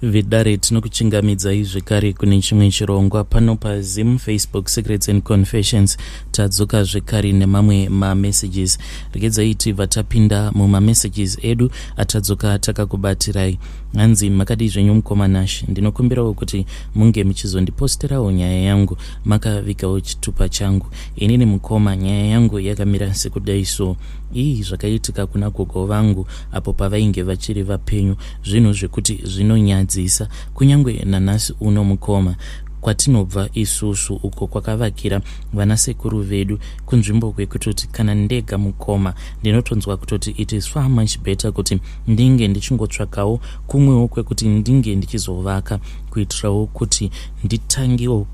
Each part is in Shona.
Vedare, tinokuchingamidzai zvekare kune chimwe chirongwa pano paZim Facebook Secrets and Confessions. Tadzoka zvekare nemamwe mamessages. Regedzai tibva tapinda mumamessages edu atadzoka takakubatirai. Hanzi, makadii zvenyu mukoma Nash? Ndinokumbirawo kuti munge muchizondiposterawo nyaya yangu makavigawo chitupa changu. Inini mukoma, nyaya yangu yakamira sekudai so. Ii, zvakaitika kuna gogo vangu apo pavainge vachiri vapenyu zvinhu zvekuti zvinonyadzisa kunyange nanhasi uno mukoma. Kwatinobva isusu uko kwakavakira vanasekuru vedu kunzvimbo kwekutoti kana ndega mukoma ndinotonzwa kutoti it is far much better kuti ndinge ndichingotsvakawo kumwewo kwekuti ndinge ndichizovaka kuitirawo kuti nditangewo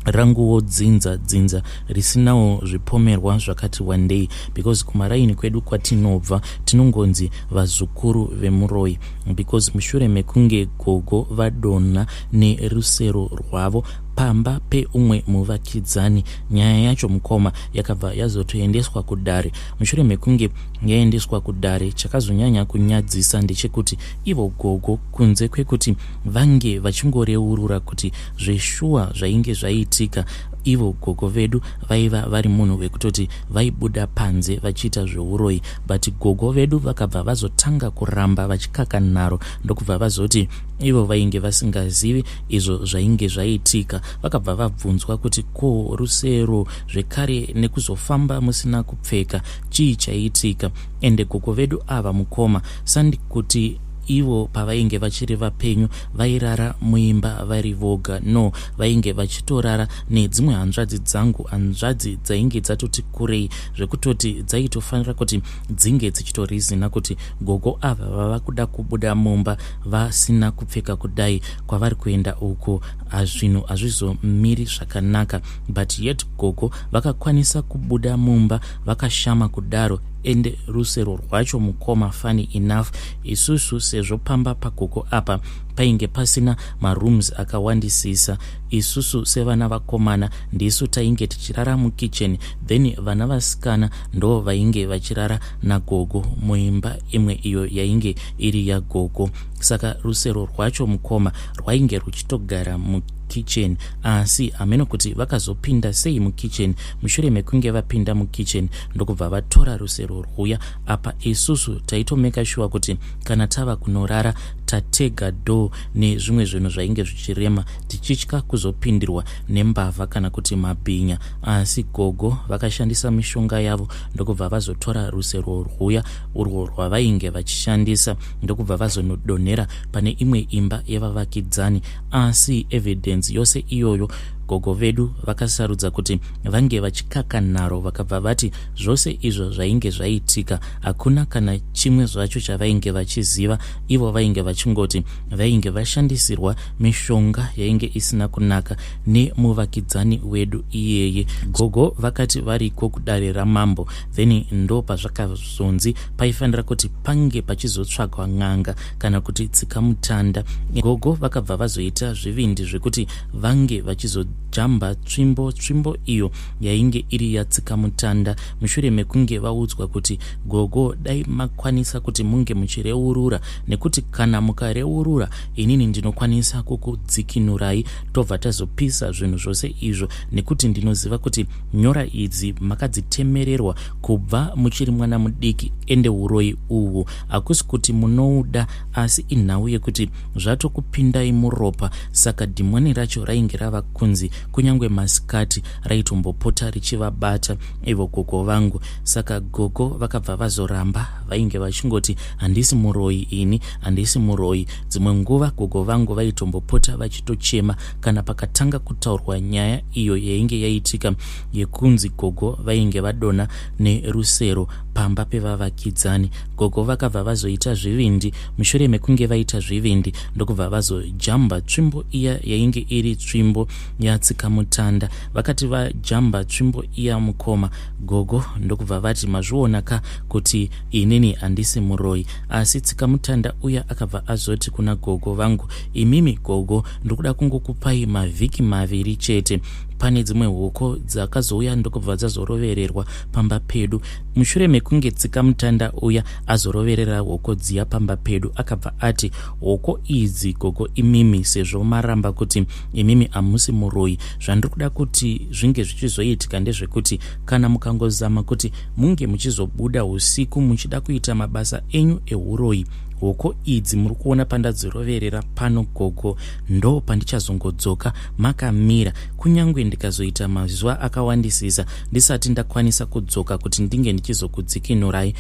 ranguwo dzinza, dzinza risinawo zvipomerwa zvakati wandei, because kumaraini kwedu kwatinobva tinongonzi vazukuru vemuroyi, because mushure mekunge gogo vadonha nerusero rwavo pamba peumwe muvakidzani, nyaya yacho mukoma yakabva yazotoendeswa kudare. Mushure mekunge yaendeswa kudare, chakazonyanya kunyadzisa ndechekuti ivo gogo, kunze kwekuti vange vachingoreurura kuti zveshuwa zvainge zvaitika, ivo gogo vedu vaiva vari munhu wekutoti vaibuda panze vachiita zveuroyi, but gogo vedu vakabva vazotanga kuramba vachikaka nharo, ndokubva vazoti ivo vainge vasingazivi izvo zvainge zvaitika. Vakabva vabvunzwa kuti ko rusero zvekare nekuzofamba musina kupfeka, chii chaiitika? Ende gogo vedu ava mukoma, sandi kuti ivo pavainge vachiri vapenyu vairara muimba vari voga, no, vainge vachitorara nedzimwe hanzvadzi dzangu, hanzvadzi dzainge dzatoti kurei zvekutoti dzaitofanira kuti dzinge dzichitorizina kuti gogo ava vava kuda kubuda mumba vasina kupfeka kudai, kwavari kuenda uko zvinhu hazvizomiri zvakanaka. But yet gogo vakakwanisa kubuda mumba vakashama kudaro. Ende rusero rwacho mukoma, funny enough, isusu sezvo pamba pagogo apa painge pasina marooms akawandisisa, isusu sevana vakomana ndisu tainge tichirara mukitchen, then vana vasikana ndo vainge vachirara nagogo muimba imwe iyo yainge iri yagogo. Saka rusero rwacho mukoma rwainge ruchitogara mukitchen, asi hameno kuti vakazopinda sei mukitchen. Mushure mekunge vapinda mukitchen, ndokubva vatora rusero rwuya. Apa isusu taitomeka sure kuti kana tava kunorara tatega door nezvimwe zvinhu zvainge zvichirema, tichitya kuzopindirwa nembavha kana kuti mabhinya. Asi gogo vakashandisa mishonga yavo, ndokubva vazotora rusero rwuya urwo rwavainge vachishandisa, ndokubva vazonodonhera pane imwe imba yevavakidzani. Asi evidence yose iyoyo, gogo vedu vakasarudza kuti vange vachikaka nharo. Vakabva vati zvose izvo zvainge zvaitika hakuna kana chimwe zvacho chavainge vachiziva. Ivo vainge vachingoti vainge vashandisirwa mishonga yainge isina kunaka nemuvakidzani wedu iyeye. Gogo vakati variko kudare ramambo, then ndo pazvakazonzi paifanira kuti pange pachizotsvagwa n'anga kana kuti tsikamutanda. Gogo vakabva vazoita zvivindi zvekuti vange vachizojamba tsvimbo, tsvimbo iyo yainge iri yatsikamutanda, mushure mekunge vaudzwa kuti gogo, dai makwanisa kuti munge muchireurura, nekuti kana mukareurura inini ndinokwanisa kukudzikinurai, tobva tazopisa zvinhu zvose izvo, nekuti ndinoziva kuti nyora idzi makadzitemererwa kubva muchiri mwana mudiki, ende uroyi uhwu hakusi kuti munouda, asi inhau yekuti zvatokupindai muropa. Saka dhimoni racho rainge rava kunzi kunyange masikati raitombopota richivabata ivo gogo vangu. Saka gogo vakabva vazoramba, vainge vachingoti handisi muroyi ini, handisi muroyi. Dzimwe nguva gogo vangu vaitombopota vachitochema kana pakatanga kutaurwa nyaya iyo yainge yaitika yekunzi gogo vainge vadonha nerusero pamba pevavakidzani. Gogo vakabva vazoita zvivindi. Mushure mekunge vaita zvivindi, ndokubva vazojamba tsvimbo iya yainge iri tsvimbo yatsikamutanda. Vakati vajamba tsvimbo iya mukoma, gogo ndokubva vati, mazviona ka kuti inini handisi muroyi? Asi tsikamutanda uya akabva azoti kuna gogo vangu, imimi gogo, ndikuda kungokupai mavhiki 2 chete. Pane dzimwe hoko dzakazouya ndokubva dzazorovererwa pamba pedu. Mushure mekunge tsikamutanda uya azoroverera hoko dziya pamba pedu, akabva ati hoko idzi gogo imimi, sezvo maramba kuti imimi hamusi muroyi, zvandiri kuda kuti zvinge zvichizoitika ndezvekuti kana mukangozama kuti munge muchizobuda usiku muchida kuita mabasa enyu ehuroyi, hoko idzi muri kuona pandadziroverera pano gogo, ndo pandichazongodzoka makamira, kunyange ndikazoita mazuva akawandisisa ndisati ndakwanisa kudzoka kuti ndinge ndichizokudzikinurai.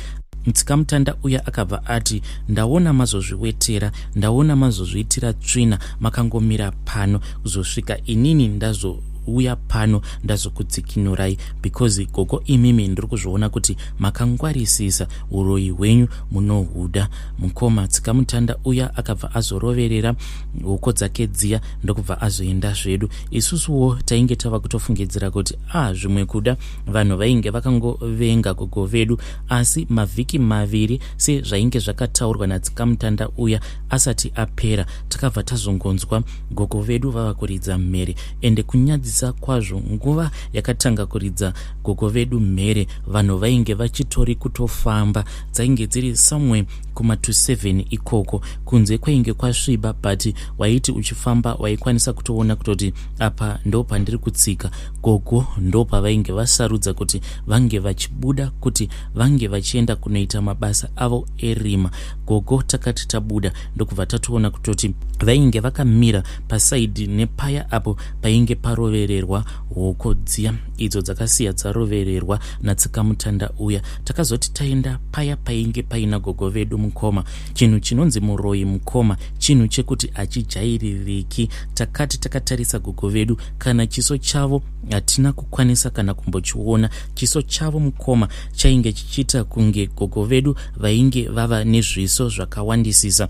Mutsikamutanda uya akabva ati, ndaona mazozviwetera, ndaona mazozviitira tsvina makangomira pano kuzosvika inini ndazouya pano ndazokudzikinurai, because gogo imimi ndiri kuzviona kuti makangwarisisa, uroyi hwenyu munohuda. Mukoma, tsikamutanda uya akabva azoroverera hoko dzake dziya ndokubva azoenda zvedu. Isusuwo tainge tava kutofungidzira kuti a zvimwe kuda vanhu vainge vakangovenga gogo vedu, asi mavhiki maviri sezvainge zvakataurwa natsikamutanda uya asati apera, takabva tazongonzwa gogo vedu vava kuridza mhere. Ende kunyadzisa kwazvo, nguva yakatanga kuridza gogo vedu mhere, vanhu vainge vachitori kutofamba. Dzainge dziri somewhere kuma to 7 ikoko, kunze kwainge kwasviba, but waiti uchifamba waikwanisa kutoona kutoti apa ndo pandiri kutsika. Gogo ndo pavainge vasarudza kuti vange vachibuda kuti vange vachienda kunoita mabasa avo erima. Gogo takati tabuda ndokubva tatoona kutoti vainge vakamira pasaidi nepaya apo painge parovererwa hoko dziya idzo dzakasiya dzarovererwa natsikamutanda uya. Takazoti taenda paya painge paina gogo vedu, mukoma, chinhu chinonzi muroyi, mukoma, chinhu chekuti hachijaiririki. Takati takatarisa gogo vedu, kana chiso chavo hatina kukwanisa kana kumbochiona. Chiso chavo, mukoma, chainge chichiita kunge gogo vedu vainge vava nezviso zvakawandisisa.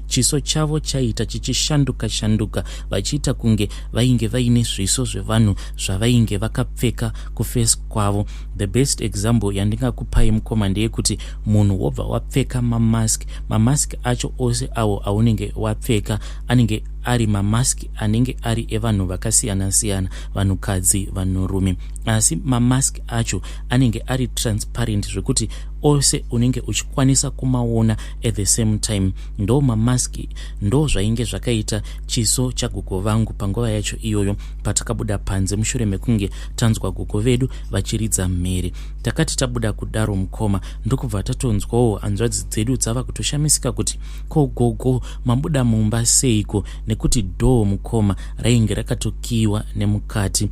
Chiso chavo chaiita chichishanduka shanduka, vachiita kunge vainge vaine zviso zvevanhu zvavainge vakapfeka kuface kwavo. The best example yandingakupai, mukoma, ndeyekuti munhu wobva wapfeka mamask. Mamask acho ose awo aunenge wapfeka anenge ari mamask anenge ari evanhu vakasiyana-siyana, vanhukadzi, vanhurume, asi mamask acho anenge ari transparent zvekuti ose unenge uchikwanisa kumaona at the same time. Ndo mamaski, ndo zvainge zvakaita chiso chagogo vangu panguva yacho iyoyo patakabuda panze mushure mekunge tanzwa gogo vedu vachiridza mhere. Takati tabuda kudaro, mukoma, ndokubva tatonzwawo hanzvadzi dzedu dzava kutoshamisika kuti ko gogo mabuda mumba seiko, nekuti door, mukoma, rainge rakatokiyiwa nemukati.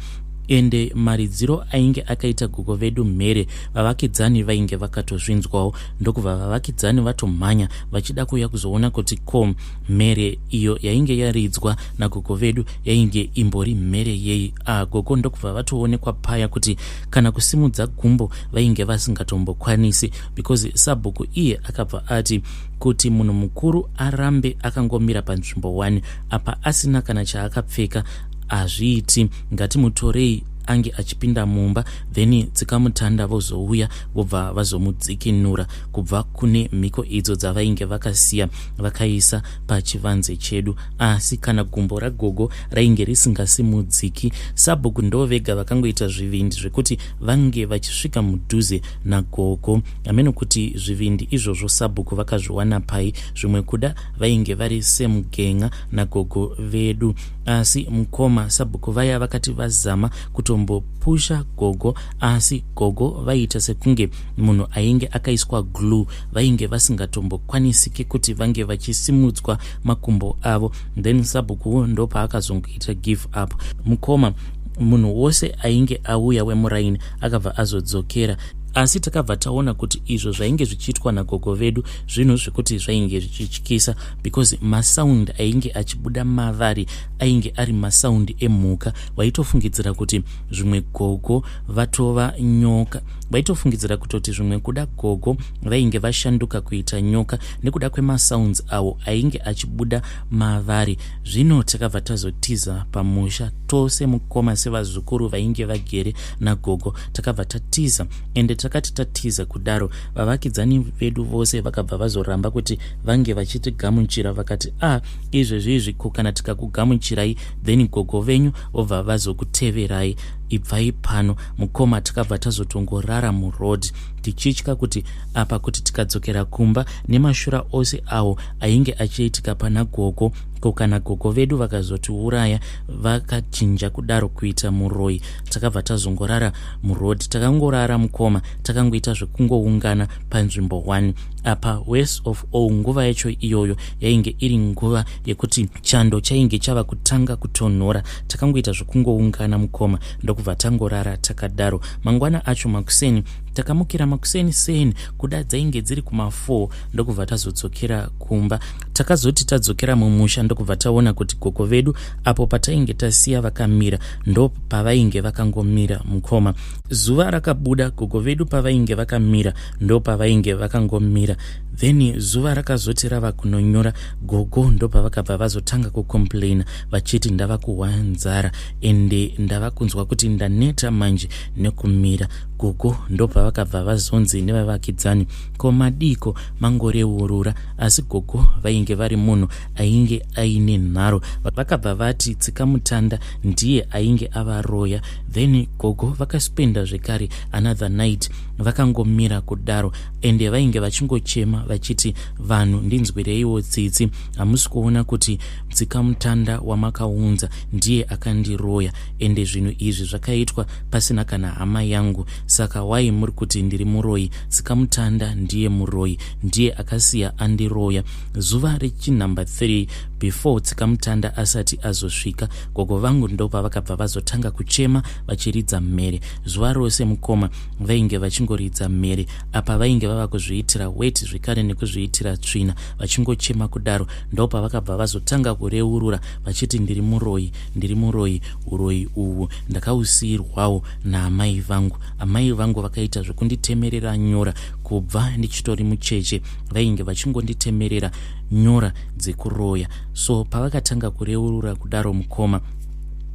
Ende maridziro ainge akaita gogo vedu mhere, vavakidzani vainge vakatozvinzwawo, ndokubva vavakidzani vatomhanya vachida kuuya kuzoona kuti ko mhere iyo yainge yaridzwa nagogo vedu yainge imbori mhere yei. Ah, gogo ndokubva vatoonekwa paya kuti kana kusimudza gumbo vainge vasingatombokwanisi, because sabhuku iye akabva ati kuti munhu mukuru arambe akangomira panzvimbo 1 apa asina kana chaakapfeka hazviiti, ngatimutorei ange achipinda mumba, then tsikamutanda vozouya vobva vazomudzikinura kubva kune mhiko idzo dzavainge vakasiya vakaisa pachivanze chedu. Asi kana gumbo ragogo rainge risingasimudziki. Sabhuku ndo vega vakangoita zvivindi zvekuti vange vachisvika mudhuze nagogo. Hameno kuti zvivindi izvozvo sabhuku vakazviwana pai, zvimwe kuda vainge vari semugenga nagogo vedu. Asi mukoma, sabhuku vaya vakati vazama kutombopusha gogo, asi gogo vaiita sekunge munhu ainge akaiswa glue, vainge vasingatombokwanisiki kuti vange vachisimudzwa makumbo avo. Then sabhukuwo ndopaakazongoita give up. Mukoma, munhu wose ainge auya wemuraini akabva azodzokera, asi takabva taona kuti izvo zvainge zvichiitwa nagogo vedu zvinhu zvekuti zvainge zvichityisa, because masound ainge achibuda mavari ainge ari masound emhuka. Waitofungidzira kuti zvimwe gogo vatova nyoka, vaitofungidzira kutoti zvimwe kuda gogo vainge vashanduka kuita nyoka nekuda kwemasounds awo ainge achibuda mavari. Zvino takabva tazotiza pamusha tose, mukoma, sevazukuru vainge vagere nagogo. Takabva tatiza ende Takati tatiza kudaro, vavakidzani vedu vose vakabva vazoramba kuti vange vachitigamuchira. Vakati, "A ah, izvezvi izvi, ko kana tikakugamuchirai, then gogo venyu vobva vazokuteverai? Ibvai pano, mukoma." Takabva tazotongorara muroad, tichitya kuti apa kuti tikadzokera kumba nemashura ose awo ainge achiitika pana gogo, ko kana gogo vedu vakazotiuraya, vakachinja kudaro kuita muroi? Takabva tazongorara muroad. Takangorara, mukoma, takangoita zvekungoungana panzvimbo 1 apa. Worst of all, nguva yacho iyoyo yainge iri nguva yekuti chando chainge chava kutanga kutonhora. Takangoita zvekungoungana, mukoma, ndokubva tangorara takadaro. Mangwana acho makuseni, takamukira makuseni seni, kuda dzainge dziri kuma4, ndokubva tazodzokera kumba. Takazoti tadzokera mumusha, ndokubva taona kuti gogo vedu apo patainge tasiya vakamira, ndo pavainge vakangomira, mukoma. Zuva rakabuda, gogo vedu pavainge vakamira ndo pavainge vakangomira. Then zuva rakazoti rava kunonyora, gogo ndo pavakabva vazotanga kucomplaina vachiti, "Ndava kuhwa nzara, ende ndava kunzwa kuti ndaneta manje nekumira." Gogo ndo pavakabva vazonzi nevavakidzani, "Ko madiko mangoreurura?" Asi gogo vainge vari munhu ainge aine nharo. Vakabva vati tsikamutanda ndiye ainge avaroya. Then gogo vakaspenda zvekare another night vakangomira kudaro, ende vainge vachingochema vachiti, "Vanhu, ndinzwireiwo tsitsi. Hamusi kuona kuti tsikamutanda wamakaunza ndiye akandiroya? Ende zvinhu izvi zvakaitwa pasina kana hama yangu. Saka wai muri kuti ndiri muroyi? Tsikamutanda ndiye muroyi, ndiye akasiya andiroya." Zuva rechinumber 3, before tsikamutanda asati azosvika, gogo vangu ndopavakabva vazotanga kuchema vachiridza mhere zuva rose. Mukoma, vainge vachingoridza mhere. Apa vainge vava kuzviitira weti zvekare nekuzviitira tsvina, vachingochema kudaro. Ndopavakabva vazotanga kureurura vachiti, "Ndiri muroyi, ndiri muroyi. Uroyi uhu ndakausiyirwawo naamai vangu. Amai vangu vakaita zvekunditemerera nyora kubva ndichitori mucheche. Vainge vachingonditemerera nyora dzekuroya." So pavakatanga kureurura kudaro, mukoma,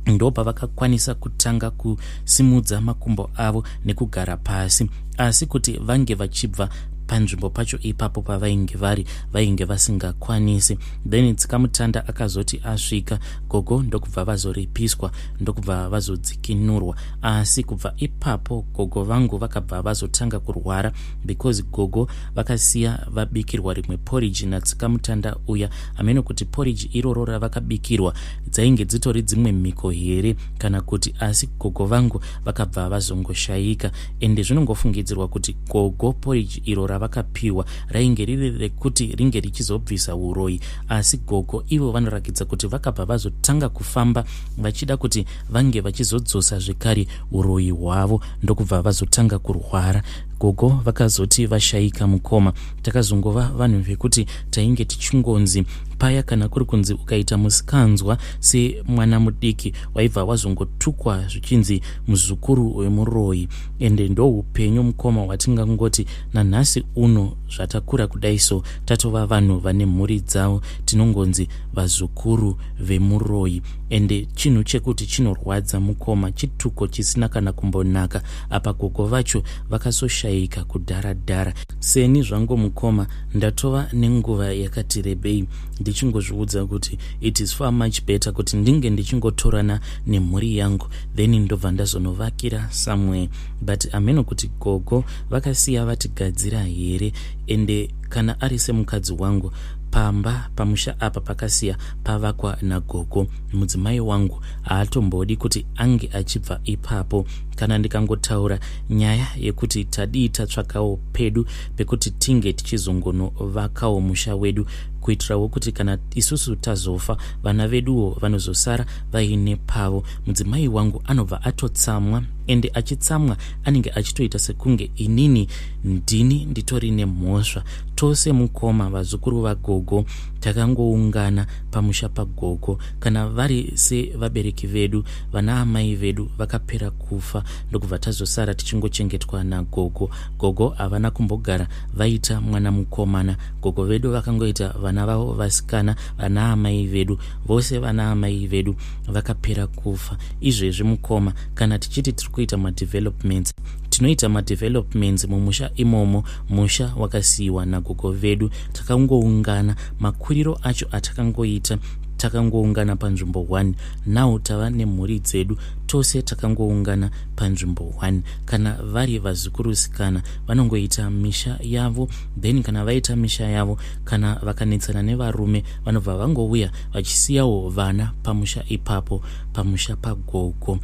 ndo pavakakwanisa kutanga kusimudza makumbo avo nekugara pasi. Asi kuti vange vachibva panzvimbo pacho ipapo pavainge vari, vainge vasingakwanisi. Then tsikamutanda akazoti asvika, gogo ndokubva vazoripiswa, ndokubva vazodzikinurwa. Asi kubva ipapo gogo vangu vakabva vazotanga kurwara, because gogo vakasiya vabikirwa rimwe porridge natsikamutanda uya. Hameno kuti porridge iroro ravakabikirwa dzainge dzitori dzimwe mhiko here kana kuti, asi gogo vangu vakabva vazongoshayika. Ende zvinongofungidzirwa kuti gogo porridge iro ravakapiwa rainge riri rekuti ringe richizobvisa uroyi. Asi gogo ivo vanorakidza kuti vakabva vazotanga kufamba vachida kuti vange vachizodzosa zvekare uroyi hwavo, ndokubva vazotanga kurwara. Gogo vakazoti vashayika, mukoma, takazongova vanhu vekuti tainge tichingonzi paya kana kuri kunzi ukaita musikanzwa semwana mudiki, waibva wazongotukwa zvichinzi muzukuru wemuroyi. Ende ndoupenyu, mukoma, hwatingangoti nanhasi uno zvatakura kudai so, tatova vanhu vane mhuri dzavo, tinongonzi vazukuru vemuroyi. Ende chinhu chekuti chinorwadza, mukoma, chituko chisina kana kumbonaka. Apa gogo vacho vakazoshayika kudhara dhara. Seni zvangu, mukoma, ndatova nenguva yakati rebei ndichingozviudza kuti it is far much better kuti ndinge ndichingotorana nemhuri yangu, then ndobva ndazonovakira somewhere. But hameno kuti gogo vakasiya vatigadzira here. Ende kana ari semukadzi wangu, pamba pamusha apa pakasiya pavakwa nagogo, mudzimai wangu haatombodi kuti ange achibva ipapo. Kana ndikangotaura nyaya yekuti tadii tatsvakawo pedu pekuti tinge tichizongonovakawo musha wedu, kuitirawo kuti kana isusu tazofa, vana veduwo vanozosara vaine pavo, mudzimai wangu anobva atotsamwa. Ende achitsamwa anenge achitoita sekunge inini ndini nditori nemhosva. Tose, mukoma, vazukuru vagogo takangoungana pamusha pagogo. Kana vari sevabereki vedu, vana amai vedu vakapera kufa, ndokubva tazosara tichingochengetwa nagogo. Gogo havana kumbogara vaita mwana mukomana. Gogo vedu vakangoita vana vavo vasikana, vana amai vedu vose. Vana amai vedu vakapera kufa. Izvezvi, mukoma, kana tichiti tiri kuita madevelopments, Tinoita madevelopments mumusha imomo, musha wakasiyiwa nagogo vedu. Takangoungana, makuriro acho atakangoita, takangoungana panzvimbo 1. Now tava nemhuri dzedu, tose takangoungana panzvimbo 1. Kana vari vazukurusikana, vanongoita misha yavo, then kana vaita misha yavo, kana vakanetsana nevarume, vanobva vangouya vachisiyawo vana pamusha ipapo, pamusha pagogo.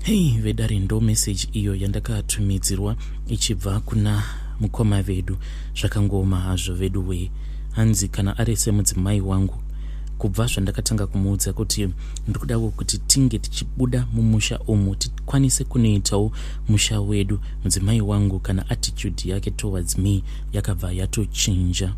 Hei vedare, ndo meseji iyo yandakatumidzirwa ichibva kuna mukoma vedu. Zvakangooma hazvo vedu wee. Hanzi kana ari semudzimai wangu, kubva zvandakatanga kumuudza kuti ndikudawo kuti tinge tichibuda mumusha umu, tikwanise kunoitawo musha wedu, mudzimai wangu kana attitude yake towards me yakabva yatochinja.